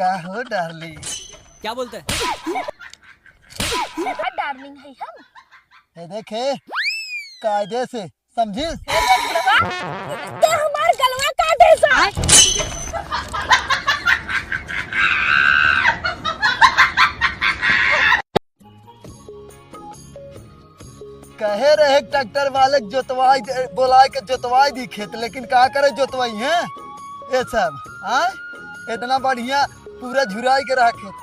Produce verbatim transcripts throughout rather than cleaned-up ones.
का हो डार्लिंग? क्या बोलते हैं? हाँ, डार्लिंग है हम। ये देखे, कायदे से समझी? ते हमार गलवा काटे सा। कहे रहे ट्रैक्टर वाले के जोतवाई दे, बोलाए के जोतवाई दी खेत, लेकिन का करे जोतवाई है ये सब, हाँ? इतना बढ़िया पूरा झुराई के रहा खेत।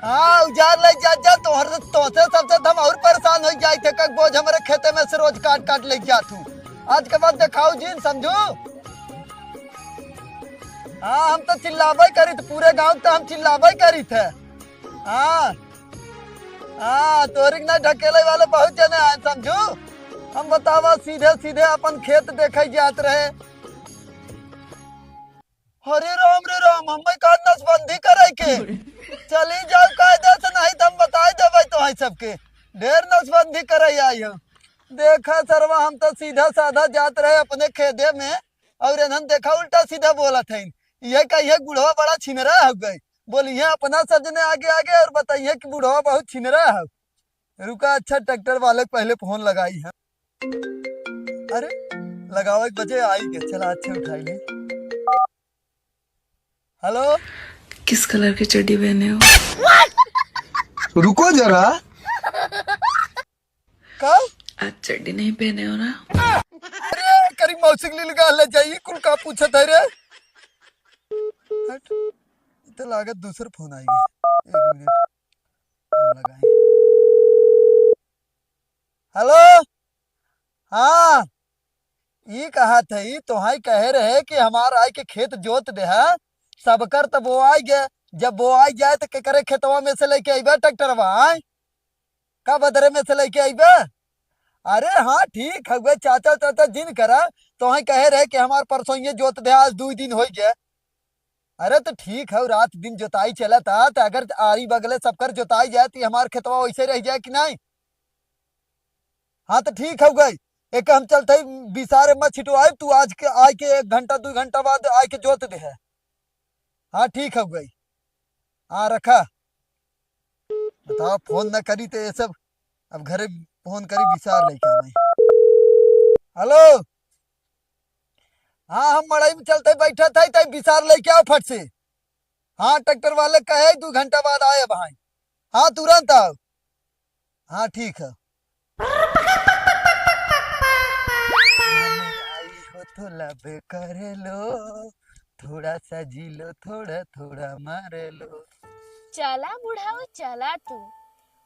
हाँ, उजाड़ ले जा, जा, तोहर, तोहसे सबसे हम और परेशान हो जाए थे, कब बोझ हमारे खेते में से रोज काट काट ले जा तू। आज के बाद देखाओ जिन, समझू? हाँ, हम तो चिल्लाबे करी थे, पूरे गांव तो हम चिल्लाबे करी थे। हाँ, हाँ, तोरी के ना ढकेले वाले बहुत जने आए, समझू? हम बतावा, सीधे सीधे अपन खेत देखे जात रहे। अरे राम रे राम, हमें का नसबंदी करे के? चली जाओ कायदे से, नहीं तो हम बताए देबे तो है सबके। ढेर नसबंदी करे आई हम। देखा सरवा, हम तो सीधा साधा जात रहे अपने खेदे में, और इन्हन देखा उल्टा सीधा बोलत है। ये कहिए बुढ़वा बड़ा छिनरा हो गए, बोलिए अपना सब जने आगे आगे और बताइए कि बुढ़वा बहुत छिनरा है। रुका, अच्छा ट्रैक्टर वाले के पहले फोन लगाई है। अरे, लगावे के बजे आई के, चला अच्छे उठाई ले। हेलो। किस कलर की चड्डी पहने हो? रुको जरा। का? आज चड्डी नहीं पहने हो ना? अरे, करीब मौसी के लिए लगा ले जाइए, कुल का पूछत है रे? हट, ई तो लागत दूसर फोन आई। एक मिनट, फोन लगाई। हेलो, हाँ, ई कहा थे, ई तोहाई कहे रहे कि हमार आए के खेत जोत दे है, सबकर तो बोआई गए, जब बोआई जाए तो केकरे खेतवा में से लेके अइबे ट्रैक्टरवा, आए? का बदरे में से लेके अइबे? अरे हाँ, ठीक हउवे, चाचा, चाचा जिन करा, तोहाई कहे रहे कि हमार परसों ये जोत दे, आज दुइ दिन होइ गए। अरे तो ठीक है, रात दिन जोताई चलत है, तो अगर आरी बगले सबकर जोताई जाए, तो हमार खेतवा वैसे रह जाए कि नहीं? हाँ, तो ठीक हउवे, एक हम चलते ही बिसारे मत छिटवाए, तू आज के, आए के एक घंटा, दुइ घंटा बाद आए के जोत दे है। हाँ, ठीक हउवे। हाँ, रखा। बताओ, फोन न करी तो ये सब, अब घरे फोन करी, बिसार लेके आवे। हेलो, हाँ, हम मड़ई में चलते बैठा था, तई बिसार लेके आओ फट से। हाँ, ट्रैक्टर वाले कहे दो घंटा बाद आए भाई। हाँ, तुरंत आओ। हाँ, ठीक है। आई हो तो love करे लो, थोड़ा सा जी लो, थोड़ा थोड़ा मारे लो। चला बुढ़ाऊ, चला तू।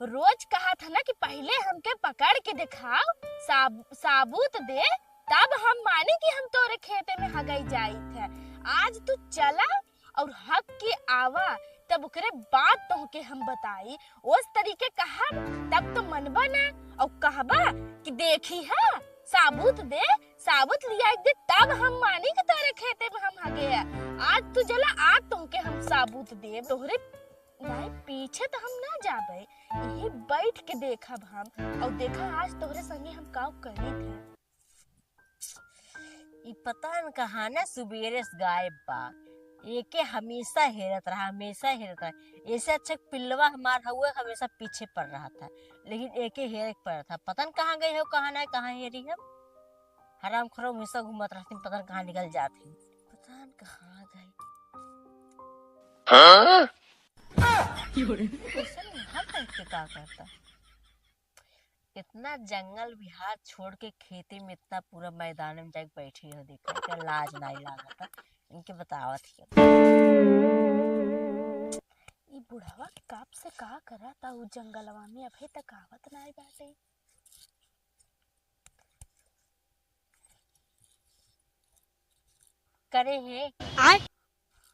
रोज कहा था ना कि पहिले हमके पकड़ के दिखाओ, साब-, साबूत दे, तब हम मानी कि हम तोरे खेते में हगई जाइत है। आज तू चला और हग के आवा, तब ओकरे बाद तोहके हम बताई। ओस तरीके कहब, तब तो मनबा ना, और कहबा कि देखी है, साबूत दे, साबुत लियाइ के दे, तब हम मानी कि तोरे खेते में हम हगे है। आज तू जला, आज तोहके हम साबुत देब। तोहरे भाई पीछे तो हम ना जाबे, यही बैठ के देखब हम, और देखा आज तोहरे संगे हम का करी थे। ई पता न कहाँ ना सुबेरे से गायब बा। एके हमेशा हेरत रहा, हमेशा हेरत रहा। ऐसे अच्छा पिल्लवा हमार हउए, हमेशा पीछे पड़ रहा था, लेकिन एके हेरे के पड़त था। पता न कहाँ गई हो, कहाँ ना, कहाँ हेरी हम। हराम खोरो हमेशा घूमत रहती, पता न कहाँ निकल जाती। पता न कहाँ गई। हाँ? कैसे यहाँ बैठ के का करता? इतना जंगल बिहार छोड़ के खेते में इतना पूरा मैदान में जाके बैठी हो, देखा क्या लाज नाई लागत है। इनके बतावत ही। ई बुढ़वा कब से का करत उ जंगलवा में, अबे तक आवत नाई बाटे। करे है। आय।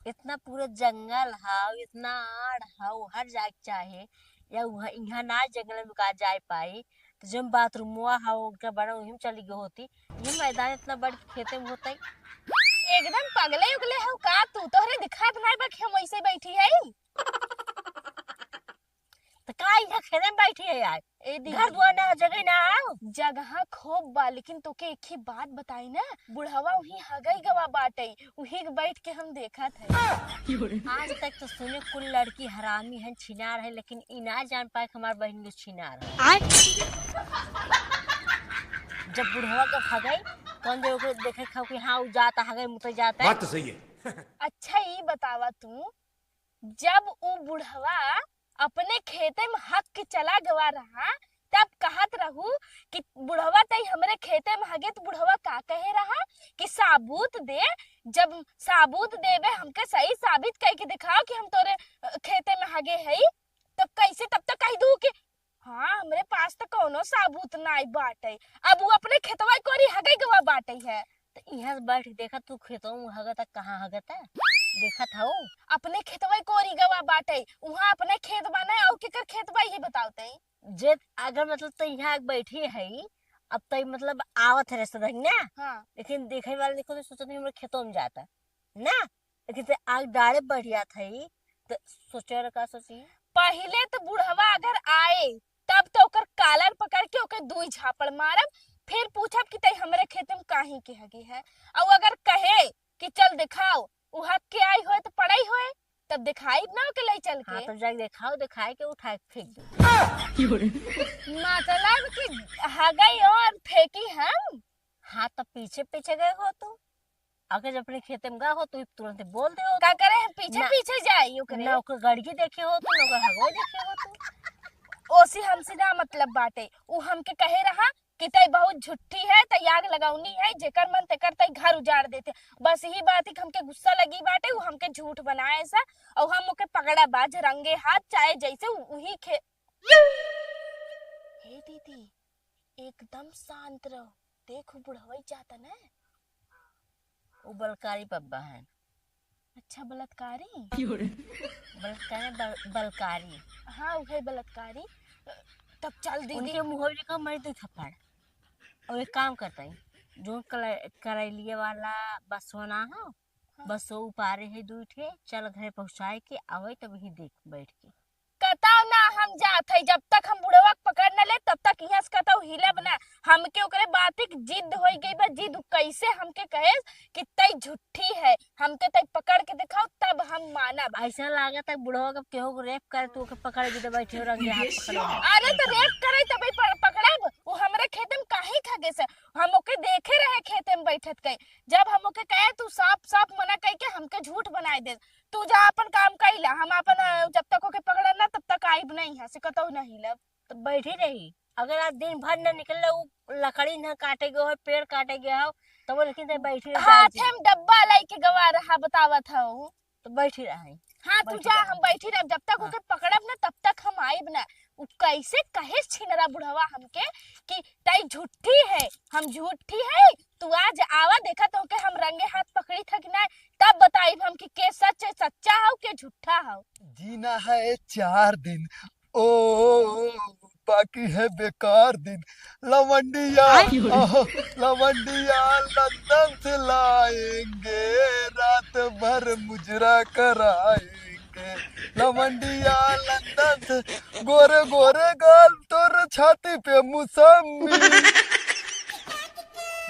इतना पूरा जंगल हव, इतना आड़ हव, हर जाए के चाहे, या उहाँ, इहाँ ना जंगल में का जाए पाई, तो जौन बाथरूमवा हव, ओकर बना उही में चली गई होती। ये मैदान इतना बड़ खेते में होता ही। एकदम पगले उगले हव का तू? तोहरे दिखात नाई बा कि हम ऐसे बैठी है? तो का इहाँ खेते में बैठी है यार? ए दीदी, घर दुआर ना, जगह ना आओ। जगह खूब बा, लेकिन तोके एक ही बात बताई ना, बुढ़वा उही हगई गवा बाटे, उही के बैठ के हम देखत है। आज तक तो सुने कुल लड़की हरामी हैं, छिनार है, लेकिन ई ना जान पाए कि हमार बहन के छिनार है। आय। जब बुढ़वा के हगई, कौन दे ओके देखे खाओ कि हाँ, उ जाता हगई, मुते जाता है। बात तो सही है। अच्छा, ई बतावा तू, जब उ बुढ़वा अपने खेते में हग के चला गवा रहा, तब कहत रहू कि बुढ़वा तई हमरे खेते में हगे, तो बुढ़वा का कहे रहा कि साबूत दे। जब साबूत देबे, हमके सही साबित कई के दिखाओ कि हम तोरे, अ, खेते में हगे हई, तब कैसे, तब तो कह दू कि हाँ, हमरे पास तो कौनो साबूत नाई बाटे। अब उ अपने खेतवा कोरी हगे गवा बाटे है। तो इहाँ से बैठ के देखा तू, खेतवा में हगत है, कहाँ हगत है? देखत हऊ? अपने खेतवा कोरी गवा बाटे, उहाँ अपने खेत बा ना, और केकर खेत बा, ये बताओ तई। जे अगर मतलब तो यहाँ बैठी है, अब तो मतलब आवत है रिश्तेदार ना, हाँ। लेकिन देखे वाले देखो तो सोचत नहीं हमरे खेतों में जाता ना, लेकिन ते आग डारे बढ़िया थई, तो सोचे वाला का सोची? पहिले तो बुढ़वा अगर आए, तब तो ओकर कालर पकड़ के ओके दुई झापड़ मारब, फिर पूछब कि तई हमरे खेत में काहे के हगे है। और अगर कहे कि चल दिखाओ, उ हग के आई होए तो पड़ई होए, तब दिखाई ना ओके ले चल हाँ, के। तब जाके दिखाओ, दिखाए के उठा के फेंक दो। मतलब कि हगई और फेंकी हम? हाँ, तब पीछे पीछे गए हो तू। अगर जब अपने खेते में गए हो, तू तुरंत बोल दे हो का तू। करे हम पीछे ना, पीछे जाई ओकरे? ना ओकर गड़गी देखे हो तू, ना ओकर हगवा देखे हो तू। ओसी हमसे ना मतलब बाटे। उ हमके कहे रहा कि तई बहुत झुट्ठी है, तई आग लगौनी है, जेकर मन तेकर तई घर उजाड़ देते। बस यही बात है कि हमके गुस्सा लगी बाटे, उ हमके झूठ बनाए सा, और हम ओके पकड़ा बाज रंगे हाथ, चाहे जैसे उ-, उही खे-, हे दीदी, एकदम शांत रहो, देखो बुढ़वई जाता ना। उ बलकारी बब्बा हैं। अच्छा, बलात्कारी? क्यों रे? बलात्कारी, बल-, बलकारी। हाँ, उहे बलात्कारी। तब चल दीदी। उनके मुँह में का मार दे थप्पड़। और एक काम करता है, जो कला-, करैलिए वाला बसवा ना हो, हाँ। बस वो उपारे है दुई ठे, चल घरे पहुँचाए के आवे, तब ही देख बैठ के। कतौ ना हम जात हई, जब तक हम बुढ़वा के पकड़ न ले, तब तक इहाँ से कतौ हिलब ना। हमके ओकरे बात के जिद होई गई बा, जिद। उ कैसे हमके कहे कि तई झुट्ठी है, हमके तई पकड़ के दिखाओ, तब हम मानब। ऐसा लागत है बुढ़वा के केहू को रेप करे, तू ओके पकड़ के दे बैठे हो, रंगे हाथ पकड़े हो। अरे तो रेप करे तबे प-, पकड़ब, वो हमरे खेत में काहे खगे से? हम ओके देखे रहे खेत में बैठत कई, जब हम ओके कहे तू साफ साफ मना कई के हमके झूठ बनाए दे, तू जा अपन काम कइला, हम अपन, अ, जब तक ओके पकड़ब ना, तब तक आइब नहीं यहाँ से, कतौ नहीं हिलब। तो बैठी रही, अगर आज दिन भर न निकले, उ लकड़ी न काटे गए हो, पेड़ काटे गए हो, तब वो लेकिन ते बैठी रही हाथे जाए में डब्बा लेके गवा रहा, बतावत हूँ। तो बैठी रही। हाँ, तू बैठी जा, रही। हम बैठी रहब, जब तक हाँ। ओके पकड़ब ना, तब तक हम आइब ना। उ कैसे कहे छिनरा बुढ़वा हमके कि तई झुट्ठी है, हम झुट्ठी है, तू आज आवा, देखा तोके हम रंगे हाथ पकड़ी था कि ना, तब बताइब हम कि के सच है, सच्चा हौ, के झुट्ठा हौ। जीना है चार दिन, ओ, बाकी है बेकार दिन। लवंडिया, आय। ओह, लवंडिया लंदन से लाएंगे, रात भर मुजरा कराएंगे। लवंडिया लंदन से, गोरे गोरे गाल तोर छाती पे मुसम्मी।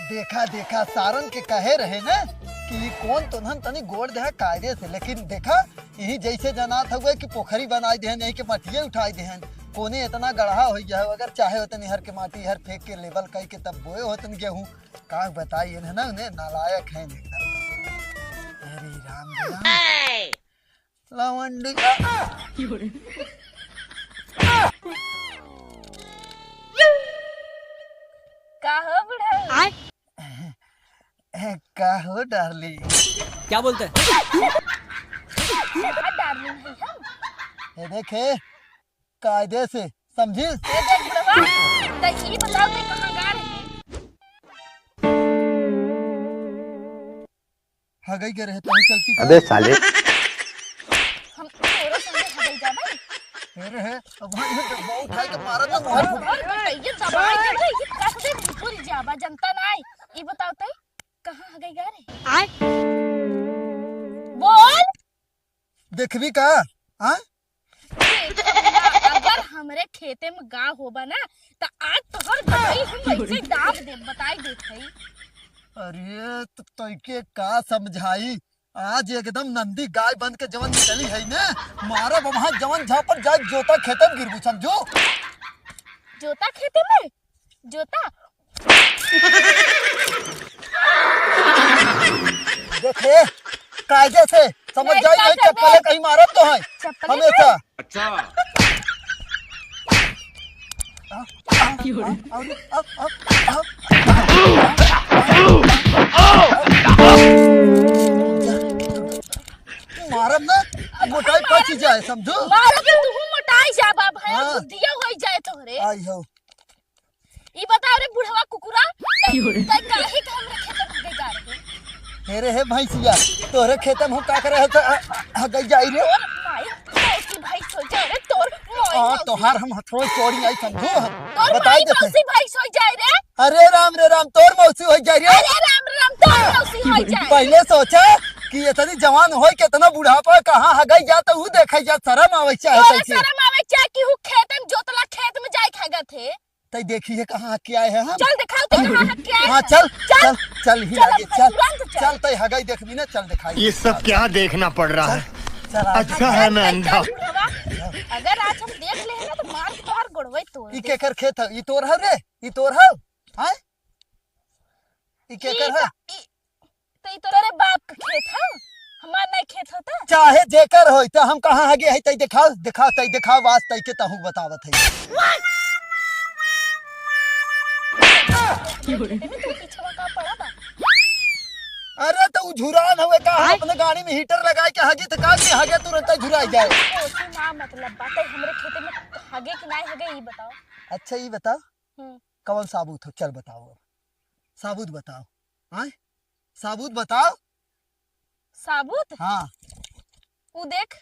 देखा, देखा, सारन के कहे रहे ना कि ई कौन तोन्हन तनी गोड़ देहा कायदे से, लेकिन देखा, यही जैसे जनात हुए कि पोखरी बनाई देहन, यही के मटिये उठाई देहन। कोने इतना गढ़ा हो गया हो, अगर चाहे होतन हर के माटी हर फेंक के लेवल कई के तब बोए होतन गेहूं। का बताई इन्हें ना, उन्हें नालायक हैं एकदम। अरे राम रे राम। लवंडी। का हो बुढ़ऊ? आय। का हो डार्लिंग? क्या बोलते हैं? हाँ, डार्लिंग है हम। ये देखे, कायदे से समझिस? ये देख बुढ़वा, तो ये बताओ कि कहाँ गा रहे हैं? हगई के रहे, तू चलती का? अबे साले। हम तोरे संगे हगई जाबे? अरे है, अब भाई ये डब्बा उठा के मारा था, और, मार। और बताइए, दबाई के ना, ये कस दे, पूरी जाबा, जनता ना आई। ये बताओ तई, कहाँ हगई गा रहे? आय। बोल। देखबी का? हाँ? ये तो ना, अगर हमरे खेते में गा होबा ना, त आज तोहर गटई हम ऐसे दाब देब, बताई देत हई। अरे, त तोइके का समझाई, आज एकदम नंदी गाय बन के जवन निकली है ने, मारब वहाँ जवन झापड़ जाए जोता खेते में गिरबू, समझू? जोता खेते में? जोता? देखे, कायदे से समझ नहीं, जाई, नहीं, चप्पले कहीं मारब तो है। चप्पले हमेशा। अच्छा। मारब ना, मोटाई पची जाए, समझू? मारब तो तू मोटाई जा, बाप है, हाँ। बुद्धिया होई जाए तोहरे। आई हो। ई बताओ रे बुढ़वा कुकुरा, तै काहे के हमरे खेते में जा रहे? हे रे, हे भैंसिया, तोहरे खेते में हम का करे है, त, आ, आ, हगई जाई रे। तोर माई मौसी भैंस हो जाए रे, तोर माई हाँ, मौसी। तोहार हम हथवा तोड़ी आई, समझू हम। तोर बताई माई देते। मौसी भैंस हो जाए रे। अरे राम रे राम, तोर मौसी हो जाए रे। अरे राम रे राम, तोर मौसी हो जाए। पहले सोचा कि इतनी जवान होई, कितना बुढ़ापा, कहाँ हगई जात, ऊ देखे जात, शर्म आवे चाहे तोरे तैसे। शर्म आवे चाहे कि हू खेते में जोतला, खेत में जाए खागत है। तै देखी है कहाँ हग के आए हैं हम। चल दिखाओ तो कहाँ हग के आए हाँ, हैं। चल, चल। चल, चल, ही चल, आगे, अब चल। तुरंत चल। चल, तै हगई देखबी ना, चल दिखाई। ये सब क्या देखना पड़ रहा है? चल, चल, आगे। अच्छा है मैं अंधा। बुढ़वा, अगर आज हम देख ले ना तो मार के तोहार गोड़वे तोड़ ई दे। केकर खेत है? ई तोर है रे? ई तोर है? हैं? ई केकर ई है? का-, ई, तो ई तोरे बाप का खेत है, हमार नहीं खेत होता। चाहे जेकर होई, त हम कहाँ हगे है, तै दिखाओ, दिखाओ, तै दिखाओ, आज तै के तहूँ बतावत है। खेते में तू पीछवा का पड़ा बा? अरे, त उ झुरान हवे का? हम अपने गाड़ी में हीटर लगाए के हगी, त का के हगे तुरंत झुराई जाए? ओसे ना मतलब बात है, हमरे खेते में हगे कि नहीं हगे, ई बताओ। अच्छा, ई बताओ, हम्म। कौन साबुत हो? चल बताओ, अब साबुत बताओ। आय, साबुत बताओ। साबुत? हाँ। उ देख।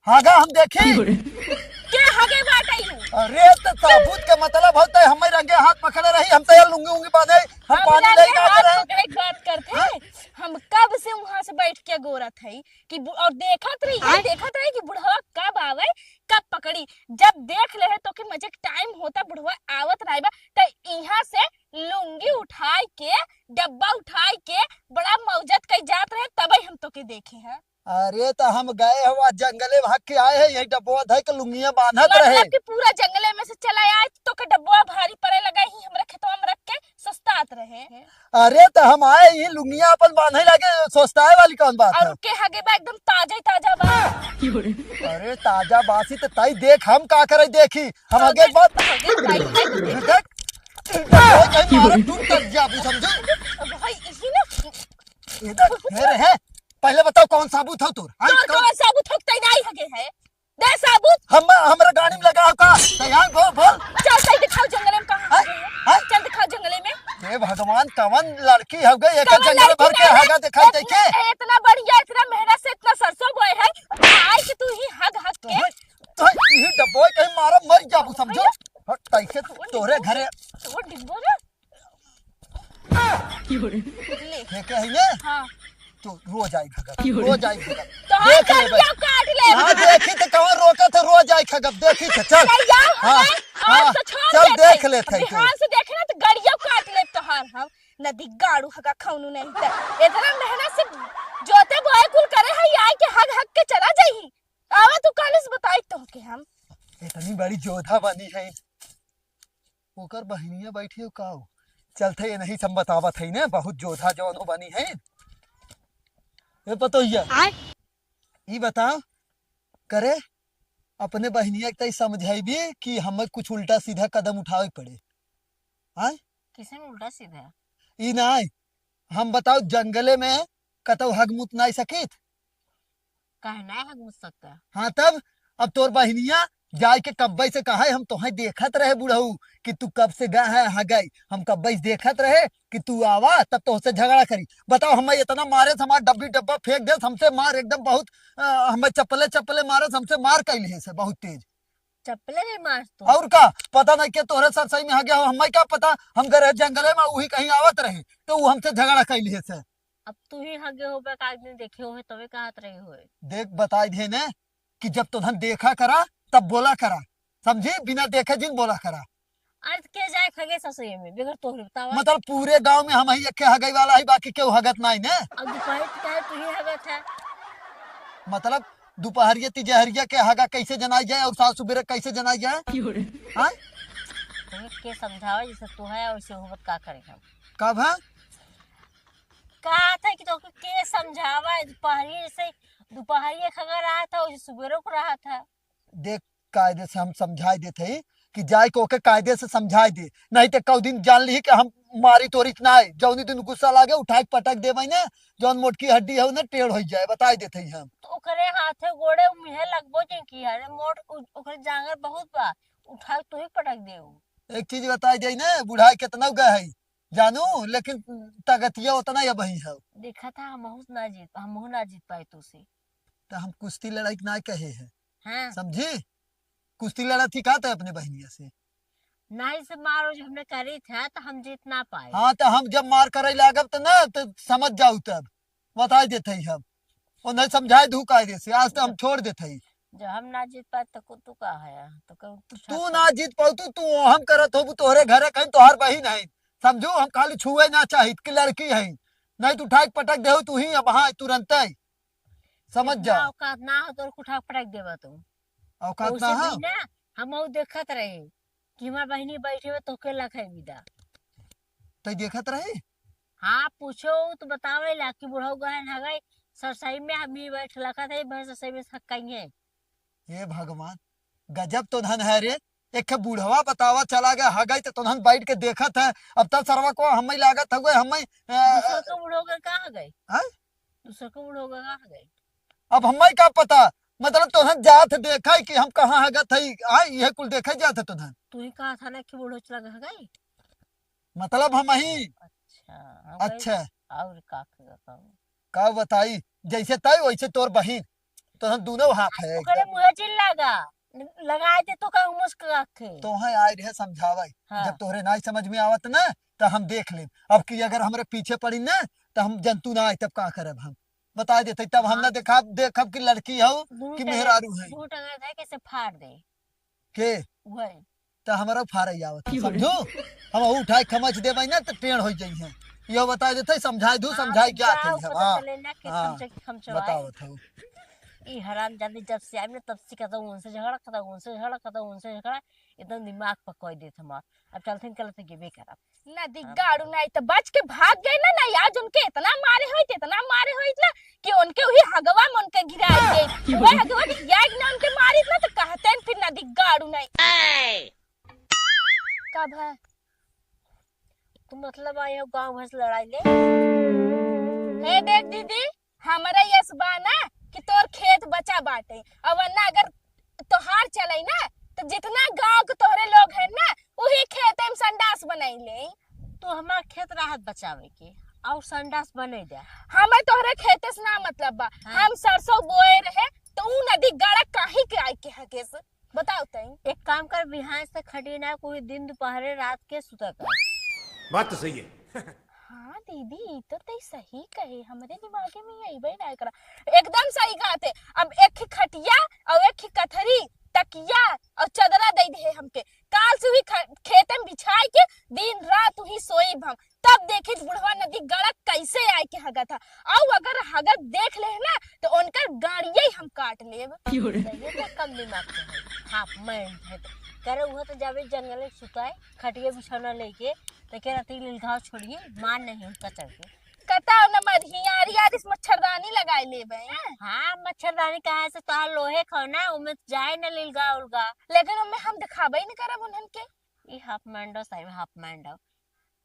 हागा हम देखी। के हगे बाटई हूँ? अरे, त साबुत के मतलब होता है, हमें रंगे हाथ पकड़े रही, हम तो यार लुंगी उंगी बांधे, हम हम पानी रंगे नहीं हाथ डालते रहे। पकड़े के बात करते हैं। हाँ? हम कब से वहाँ से बैठ के गोरत है कि बु-, और देखत रही, आय? देखत रही कि बुढ़वा कब आवे, कब पकड़ी। जब देख ले है तो के मजे के टाइम होता, बुढ़वा आवत रही बा, त यहाँ से लुंगी उठाई के, डब्बा उठाई के, बड़ा मौजत कई जात रहे, तबे हम तोके देखे हैं। अरे, त हम गए हो आज जंगले भाग के आए हैं, यही डब्बा धइ के लुंगिया बांधत मतलब रहे। कि पूरा जंगले में से चला आए, तो के डब्बा भारी पड़े लगा ही, हमरा खेतवा में रख के सस्तात रहे। अरे, त हम आए, ये लुंगिया अपन बांधे लगे, सस्ताए वाली कौन बात और है? के हगे बा एकदम ताजा ही ताजा बा। अरे, ताजा बासी त ताई देख, हम का करे देखी, हम हगे एक बात। हगे ताई, ताई। देख, देख, कहीं मारे टूट तक जा, तू समझो? भाई, इही ना। ये देख, हे रे, हे, पहले बताओ कौन साबुत हो तोर? हाँ, तोर कौन? कौन साबुत हो, तै नहीं हगे है? दे साबुत। हम, हमरा गाड़ी में लगा हो का? तैयार, बोल, बोल। चल, चल दिखाओ जंगल में कहाँ हैं? हगे है। हैं? चल दिखाओ जंगल में। हे भगवान, कवन लड़की हो गई, एक कवन जंगल लड़की भर के नहीं है? हगा दिखाई इत-, देखे। ए-, इतना बढ़िया, इतना मेहनत से इतना सरसों बोए है, आए कि तू ही हग हग के। तोहे, तोहे यही डब्बो कहीं मारा मर जाबू, समझो। भैया। हट, कैसे तू, तोरे घरे। तोर डिब्बो रे। ले। फेंके है ने? हाँ। तो रोज आई खगब, रोज आई खगब। तो हाँ, देख ले भाई। गड़िया काट ले। हाँ, देखी तो कहाँ रोका था, रोज आई खगब, देखी तो, चल। चल जाओ, हाँ, हमें आज हाँ, तो छोड़ चल देते। देख लेते हैं तो। बिहान से देखे ना तो गड़िया काट ले तोहार हम। नदी गाड़ू हगा खौनू नहीं तो। इतना मेहनत से जोते बोए कुल करे है, ये आई के हग हग के चला जाई। आवा तू काले से बताई तोहके हम। इतनी बड़ी जोधा बनी है। ओकर बहिनिया बैठी हो का हो? चलते ये नहीं सब बतावत है ने, बहुत जोधा जौन हो बनी है। ए पतोहिया, आय? ई बताओ, करे अपने बहिनिया के तई समझाइबी कि हमें कुछ उल्टा सीधा कदम उठावे के पड़े? आय? किसे में उल्टा सीधा? ई नाय, हम बताओ जंगले में कतौ हगमुत नाय सकित? काहे नाय हगमुत सकता? हाँ तब, अब तोर बहिनिया जाए के कब्बे से कहा है, हम तोहे देखत रहे बुढ़ऊ कि तू कब से गा है हगई, हम कब्बे से देखत रहे कि तू आवा तब तोहसे झगड़ा करी। बताओ हम इतना मारे से हमार डब्बी डब्बा फेंक दे, हमसे मार एकदम बहुत, अ, हमें चप्पले चप्पले मारे से हमसे मार कैले से बहुत तेज। चप्पले नहीं मार तू। और का पता नहीं के तोहरे सर सही में हगे हो, हमें का पता, हम गए रहे जंगले में, वही कहीं आवत रहे तो वो हमसे झगड़ा कैले से। अब तू ही हगे होबे का, आदमी देखे होए तबे कहत रहे होए। देख बताई दे ने कि जब तोहन देखा करा तब बोला करा, समझी? बिना देखे जिन बोला करा। आज के जाए खगे ससुरे में, बगैर तोहरे बतावा। मतलब पूरे गाँव में हमही एक्के हगई वाला ही, बाकी केहू हगत नाहीं ने? अब दुपहर के कहे तू ही हगत है। मतलब दुपहरिया तिजहरिया के हगा कैसे जनाई जाए और साँझ सुबेरे कैसे जनाई जाए? क्यों रे? हाँ? तुम्हें के समझावे, जैसे तू है वैसे होबत का करे हम? कब है? कहा था कि तोके के समझावा, दुपहरिया जैसे दुपहरिया खगा रहा था, वैसे सुबेरे को रहा था। देख, कायदे से हम समझाई देत हई कि जाए के ओके कायदे से समझाई दे, नहीं तो कऊ दिन जान ली कि हम मारी तोरी नाहीं, जौनी दिन गुस्सा लागे उठाए के पटक देबे ना, जौन मोटकी हड्डी हो ना टेढ़ हो जाए, बताई देत हई हम। तो ओकरे हाथे गोड़े मुँहे लगबो जे की, अरे मोट उ-, ओकरे जांगर बहुत बा, उठा के तू ही पटक दे उ। एक चीज बताई दे ना, बुढ़ाई कितना गए है जानू, लेकिन तगतिया उतना ही अबही है। देखा था हमहू ना जीत, हमहू ना जीत पाए तू से। तो हम कुश्ती लड़ाई के ना कहे हैं, हाँ। समझी? कुश्ती लड़ा थी का तो अपने बहनिया से। नहीं से मारो जो हमने करी था तो हम जीत ना पाए। हाँ, तो हम जब मार करे लागब तो ना, तो समझ जाऊ तब, बताई देत हई हम। और नहीं समझाए दू कायदे से, आज तो हम छोड़ देत हई। जब हम ना जीत पाए तो को-, तू का है? तो कहूँ तू तू साथ ना जीत पाऊ, तू, तू हम करत होबू, तोहरे घरे कहीं तोहर बहिन है, समझू? हम खाली छुए ना चाहित कि लड़की है, नहीं तो उठा के पटक देहू तू ही अब, हाँ, तुरंते। समझ इतना जा। औकात ना हो तो उठा के पटक देबा तू। औकात ओसे ना भी हो? ना, हम ऊ देखत रहे कि हमार बहिनी बैठे हुए तोके लखे विदा। तै देखत रहे? हाँ, पूछो, ऊ तो बतावे ला कि बुढ़ऊ गहन हगई, सरसई में हम ही बैठ लखत है, भर सरसई में हकई है। हे भगवान, गजब तो धन है रे। एक ठे बुढ़वा बतावा चला गया हगई, तो तोहन बैठ के देखत है। अब तब सरवा को हमें लागत हवे, हमें, अ, दूसर के बुढ़ऊ गहन कहाँ गए? हैं? दूसर के बुढ़ऊ गहन कहाँ गए? अब हमें का पता, मतलब तोहन जात देखा है कि हम कहाँ हगत है, आ, यह कुल देखे जात है तोहन। तू ही कहा था ना कि बुढ़ऊ चला गया हगई? मतलब हम ही। अच्छा, हम कहे अच्छा। और का, का, का? का बताई, जैसे तय वैसे तोर बहिन, तोहन दोनों हाथ है ओकरे एकदम। मुँहे चिल्ला गा, लगाए दे तो का मुस्क रखे। तोहे आए रहे समझावे, हाँ। जब तोहरे नाई समझ में आवत ना, तो हम देख लेब। अब कि अगर हमरे पीछे पड़ी ना, तो हम जनतू ना आए, तब का करब हम? बताए देते, तब हम ना हाँ। देखब, देखब कि लड़की हो दुनू कि टंगा, मेहरारू है। दुनू टंगा धर के से फाड़ दे। के? वही। त हमरा फारे आवत है, समझू? हम ऊ उठाए खमच देबै ना त टेढ़ हो जाई है। यो बताए देते, समझाए दू, हाँ, समझाए तो क्या जाओ, थे, पता हाँ। चले ना कि हाँ, खमच-, खमचवाए। बताओ था। ई हरामजादी जब से आइम ना, तब से कहता हूँ उनसे झगड़ा, कहता हूँ उनसे झगड़ा, कहता हूँ उनसे झगड़ा, एकदम दिमाग पकड़ देत हमार। अब चलते न चलते गेबे करब। नदी हाँ। गाड़ू नहीं तो बच के भाग गए ना, ना आज उनके इतना मारे होइत, इतना मारे होइत ना कि उनके वही हगवा में उनके गिराई गई। वही हगवा के गिराई ना उनके मारित ना तो कहते हैं फिर नदी गाड़ू नहीं। कब है? तू मतलब आए हो गाँव भर से लड़ाई ले? हे देख दीदी, हमरा यस बा ना कि तोर खेत बचा बाटे, और वरना अगर तोहार चले ना तो जितना गांव के तोहरे लोग हैं ना, उही खेते में संडास बनाई ले। तू हमार खेत राहत बचावे के और संडास बने दे। हमें तोहरे खेते से ना मतलब बा, हाँ। हम सरसों बोए रहे तो ऊ नदी गड़ा काहे के आई के हगे से? बताओ तई। एक काम कर, बिहान से खटी ना, कोई दिन दोपहरे रात के सुता कर। बात तो सही है। हाँ दीदी, ई तो तई सही कहे, हमरे दिमागे में अइबे ना करा। एकदम सही कहते। अब एक ही खटिया और एक ही कथरी, तकिया और चदरा दे दे हमके। काल से भी ख-, खेते में बिछाए के दिन रात वही सोई हम। तब देखित बुढ़वा नदी गड़क कैसे आए के हगत है। और अगर हगत देख ले ना तो उनकर गाड़िये हम काट लेब। क्यों रे? नहीं, ये तो कम दिमाग के है, हाफ माइंड है। तो करे हुआ तो जावे जंगल में सुताए, खटिया बिछौना लेके, तो के राती लील घाव छोड़िए, मार नहीं उनका चढ़ के। कताव न मरही, आरी आरी से मच्छरदानी लगाए लेबे। हाँ, मच्छरदानी कहाँ से? तोहार लोहे खो ना, उमे जाए न लील घाव उलगा। लेकिन उमे हम दिखाबे ही न करब उन्हन के। ई हाफ माइंड हो, सही में हाफ माइंड हो।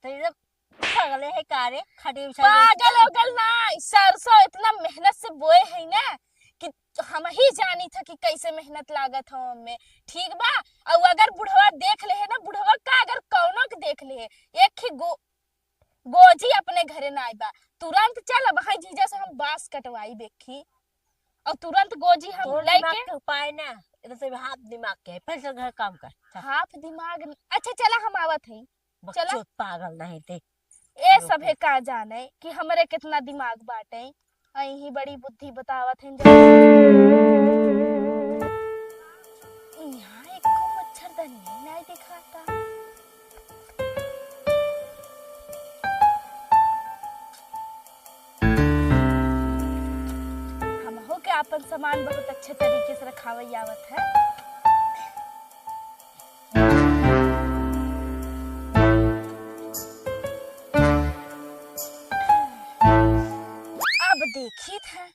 तो ये सब पागले है का रे? खटिया बिछा के पागल ओगल ना, सरसों इतना मेहनत से बोए है ना कि हम ही जानी था कि कैसे मेहनत लागत हो हमें, ठीक बा? और अगर बुढ़वा देख ले है ना, बुढ़वा का अगर कौनो के देख ले है, एक ही गो-, गोजी अपने घरे ना आइबा, तुरंत चल अब हाई जीजा से हम बास कटवाई बेखी, और तुरंत गोजी हम तोर लेके दिमाग के उपाय ना, इधर से हाफ दिमाग के, पहले से घर काम कर, चल। हाफ दिमाग, अच्छा चला हम आवत हई। चला। बकचोद पागल नहीं थे। ए रुको। सभे का जाने कि हमरे कितना दिमाग बाटे, अही बड़ी बुद्धि बतावत हैं जब। हमहू के आपन सामान बहुत अच्छे तरीके से रखावै आवत है। अब देखित है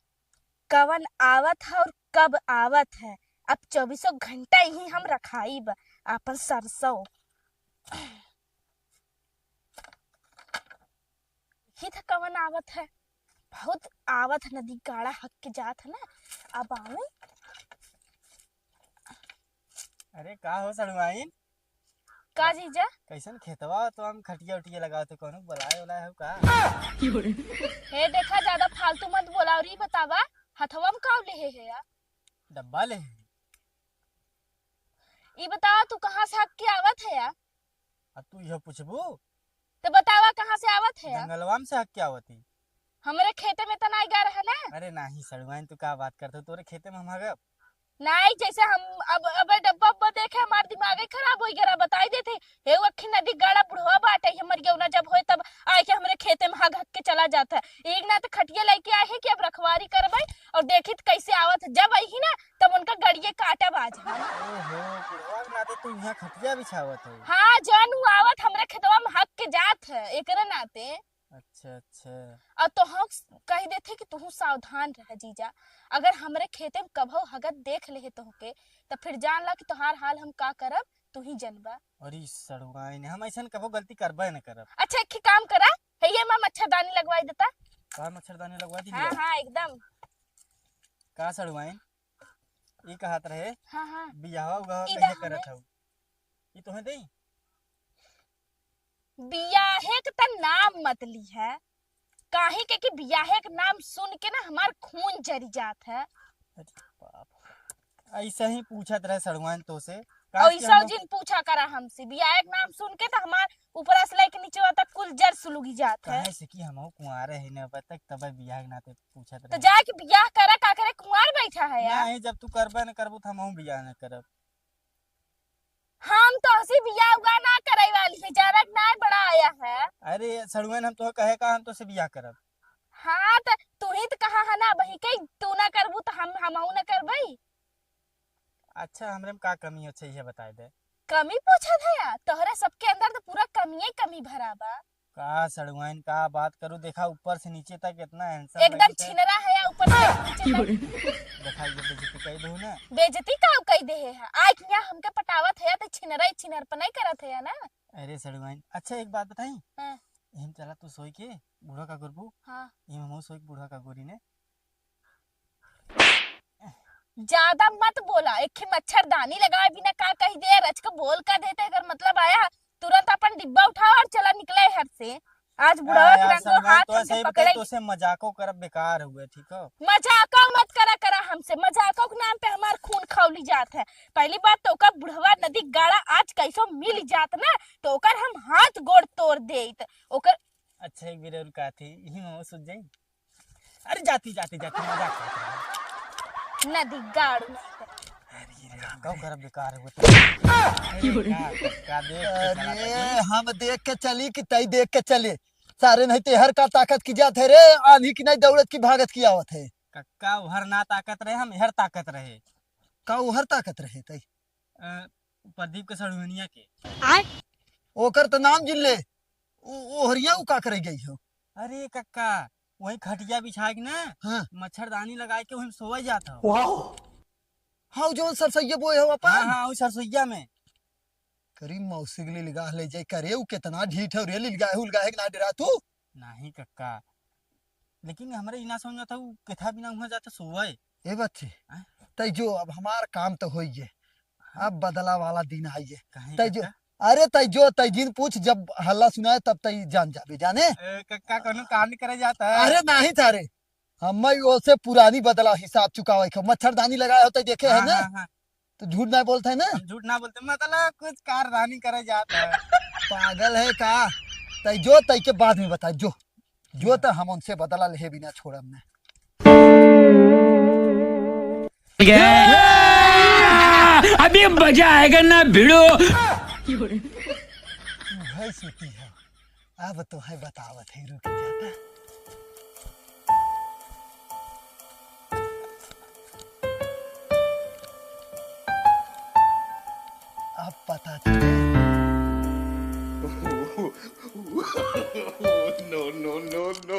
कवन आवत है और कब आवत है। अब चउबीसों घंटा यही हम रखाइब आपन सरसों। ही था कवन आवत है, बहुत आवत है, नदी गाड़ा हक के जात है ना, अब आवे। अरे का हो सड़ुआइन? का जीजा? कैसन खेतवा तो हम खटिया उटिया लगावत हो, कौनो बुलाए वाला है का? हे देखा, ज्यादा फालतू मत बोला और ई बतावा, हथवा में का लेहे है यार? डब्बा ले। ई बतावा, तू कहाँ से हक के आवत है यार? अब तू इहो पूछबू? तो बतावा, कहाँ से आवत है? जंगलवा में से हक के आवत ही। हमरे खेते में त नाई गा रहे ना? अरे नाही सड़ुआइन, तू का बात करत हो? तोरे खेते में हम हगब? नाही, जैसे हम अब, अबे डब्बा उब्बा देखे, हमार दिमाग ही खराब होई गया, बताई देते। हे वो अखी नदी गाड़ा बुढ़वा बाटे, ये मर गया ना, जब होए तब आए के हमरे खेते में हग हक के चला जाता है। एक ना तो खटिया लेके आए हैं कि अब रखवारी करबे और देखित कैसे आवत है। जब आई ही ना, तब उनका गड़िए काटब आज हम। ओहो, बुढ़वा के नाते तू यहाँ खटिया बिछावत हो? हाँ, जौन उ आवत हमरे खेतवा में हक के जात है, एकरे नाते। अच्छा, अच्छा। और तो हम कह देते कि तू सावधान रह जीजा, अगर हमरे खेते में कभो हगत देख ले तोहके, तो फिर जान ला कि तोहार हाल हम का करब, तू ही जनबा। अरे सड़ुआइन, हम ऐसन कभो गलती करबे न करब। अच्छा, एक ही काम करा, है ये माँ मच्छरदानी लगवाई देता। का मच्छरदानी लगवा दी हाँ, बिया? हाँ, एकदम। का सड़ुआइन? ई कहत रहे, हाँ, हाँ। बियाहवा उगाहवा ई कहिया दा करत हमें। हऊ? ई तोहे देई? बियाहे के त नाम मत ली है, काहे के कि बियाहे के नाम सुन के ना हमार खून जरी जात है। अरे बाप, ऐसा ही पूछत रहे सड़ुआइन तो से। और काश कि ऐसा हम जिन पूछा करा हमसे, बियाहे के नाम सुन के तो हमार ऊपर से लेके नीचे तक कुल जर सुलुगी जात है। काहे से कि हम कुंवारे है ना, अब तक तब बियाह के नाते पूछत तो रहे। जाके बियाह करा, का करे, कुंवार बैठा है यार। नहीं, जब तू करबे न करबू तो हमहू बियाह न करब। हम तोहसे बियाह उआह ना करे वाली है, जानत ना बड़ा आया है। अरे सड़ुआइन, हम तोहे कहे का, हम तोसे बियाह करब। हाँ, त तू ही त कहा है ना, वही कही तू ना करबू त हम, हमहू ना करबई। अच्छा, हमरे में का कमी हो, अच्छा, ये बताए दे। कमी पूछत है यार, तोहरे सबके अंदर तो पूरा कमिये कमी भरा बा। का सड़ुआइन, का बात करू, देखा ऊपर से नीचे तक इतना handsome एकदम लगित है। छिनरा है या ऊपर से नीचे तक। देखा, ये बेइज्जती कई दू ना। बेइज्जती का कई दे है? आइ के यहाँ हमके पटावत है तो छिनरा ही छिनर पर नहीं करत है ना। अरे सड़ुआइन, अच्छा एक बात बताई। हाँ। इहम चला तू सोई के बूढ़ा का गोरबू। हाँ। इहम हमहू सोई के बूढ़ा का गोरी ने। ज्यादा मत बोला, एक ही मच्छरदानी लगाए बिना का कही दे, रच के बोल का देते, अगर मतलब आया, तुरंत अपन डिब्बा उठाओ और चला निकले हर से। आज बुढ़वा का यार, रंगो सलमान, हाथ तो हमसे ऐसे ही बताई, पकड़े। तो से मजाको करब बेकार हुए, ठीक हो? मजाको मत करा, करा हमसे, मजाको के नाम पे हमार खून खौली जात है। पहली बात तो ओकर बुढ़वा नदी गाड़ा आज कैसो मिल जात ना, तो ओकर हम हाथ गोड़ तोड़ देइत। ओकर अच्छा, एक बेर और का थी, यही में सूझ जाई। अरे जाती, जाती, जाती, मजाक करत रहे। नदी गाड़ू नहीं कर। अरे रे, का करब बेकार हो तो। अरे का, का देख के चला अरे, था जी? हम देख के चली कि तई देख के चले? सारे नहीं तेहर का ताकत की जात है रे, आन्ही की नहीं दौड़त की भागत की आवत है। कक्का उहर ना ताकत रहे, हम इहर ताकत रहे। का उहर ताकत रहे तई? अ, प्रदीप के सड़ुहनिया के। आय? ओकर त नाम जिन ले। ओ, ओहरिया उ का करे गई हो? अरे कक्का, वही खटिया बिछा के ना, हाँ। मच्छरदानी लगा के वही सोवई जात हो। वाह। हाँ, जौन सरसैया बोए हो अपन? हाँ, हाँ, वही सरसैया में। करी मौसी के लिए लिगाह ले जाए, करे उ कितना ढीठ हो रे, लिलगाहे उलगाहे के ना डरा तू? नहीं कक्का, लेकिन हमरे इना समझ में था, उ केथा बिना उहाँ जाता सोवई। ए बच्चे, हाँ? तई जो अब हमार काम तो होई गे, हाँ। अब बदला वाला दिन आई है। काहे तई जो, कक्का? अरे तई जो, तई जिन पूछ, जब हल्ला सुनाए तब तई जान जाबे, जाने? ए, कक्का कोनो कांड करे जाता है? अरे नहीं था रे, हम ओसे पुरानी बदला हिसाब चुकावे के, मच्छरदानी लगाए होते देखे है हाँ, ना? हाँ, हाँ। तो झूठ ना बोलते है ना? हम झूठ ना बोलते, मतलब कुछ कारदानी करे जाता है। पागल है का? तई जो, तई के बाद में बताए, जो, जो तो हम उनसे बदला ले बिना छोड़ब ना। अभी मजा आएगा ना भिड़ो। वही सूती है। अब तो है बतावत है, रुक जाता। अब पता चले। No, no, no, no।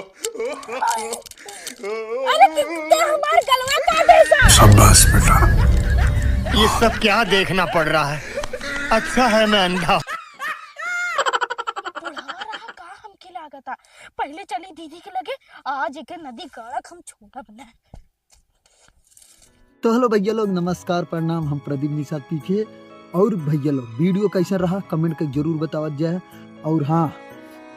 अरे ते, ते हमार गलवा काट दे सा। शाबाश बेटा। ये सब क्या देखना पड़ रहा है? अच्छा है मैं अंधा। बुढ़ा रहा का हमके लागता। पहले चली दीदी के लगे, आज एके नदी गाड़क हम छोड़ब ना। तो hello भैया लोग, नमस्कार, प्रणाम, हम प्रदीप निषाद पीके। और भैया लोग, video कैसा रहा comment के जरूर बतावत जाए। और हाँ,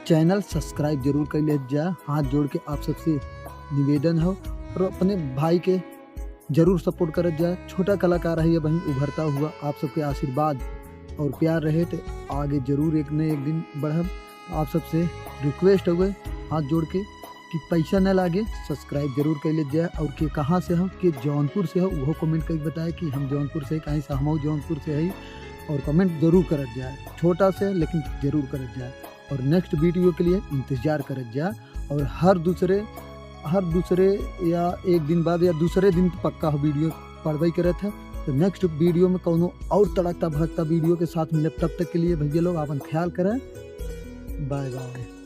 channel subscribe जरूर कर लेत जाए, हाथ जोड़ के आप सबसे निवेदन हो। और अपने भाई के जरूर support करत जाए, छोटा कलाकार है ये, वहीं उभरता हुआ। आप सबके आशीर्वाद और प्यार रहे तो आगे जरूर एक न एक दिन बढ़ब। आप सबसे request हुए हाथ जोड़ के कि पैसा न लागे, subscribe जरूर कर लेत जाए। और के कहाँ से हो, के जौनपुर से हो, वो comment करके बताए कि हम जौनपुर से, कहीं से हम जौनपुर से है। और comment जरूर करत जाए, छोटा से लेकिन जरूर करत जाए। और next video के लिए इंतजार करत जाए। और हर दूसरे, हर दूसरे या एक दिन बाद या दूसरे दिन तो पक्का हो video पड़बई करत है। तो next video में कौनो और तड़कता भड़कता video के साथ मिलब, तब तक के लिए भैया लोग आपन ख्याल करें, bye bye।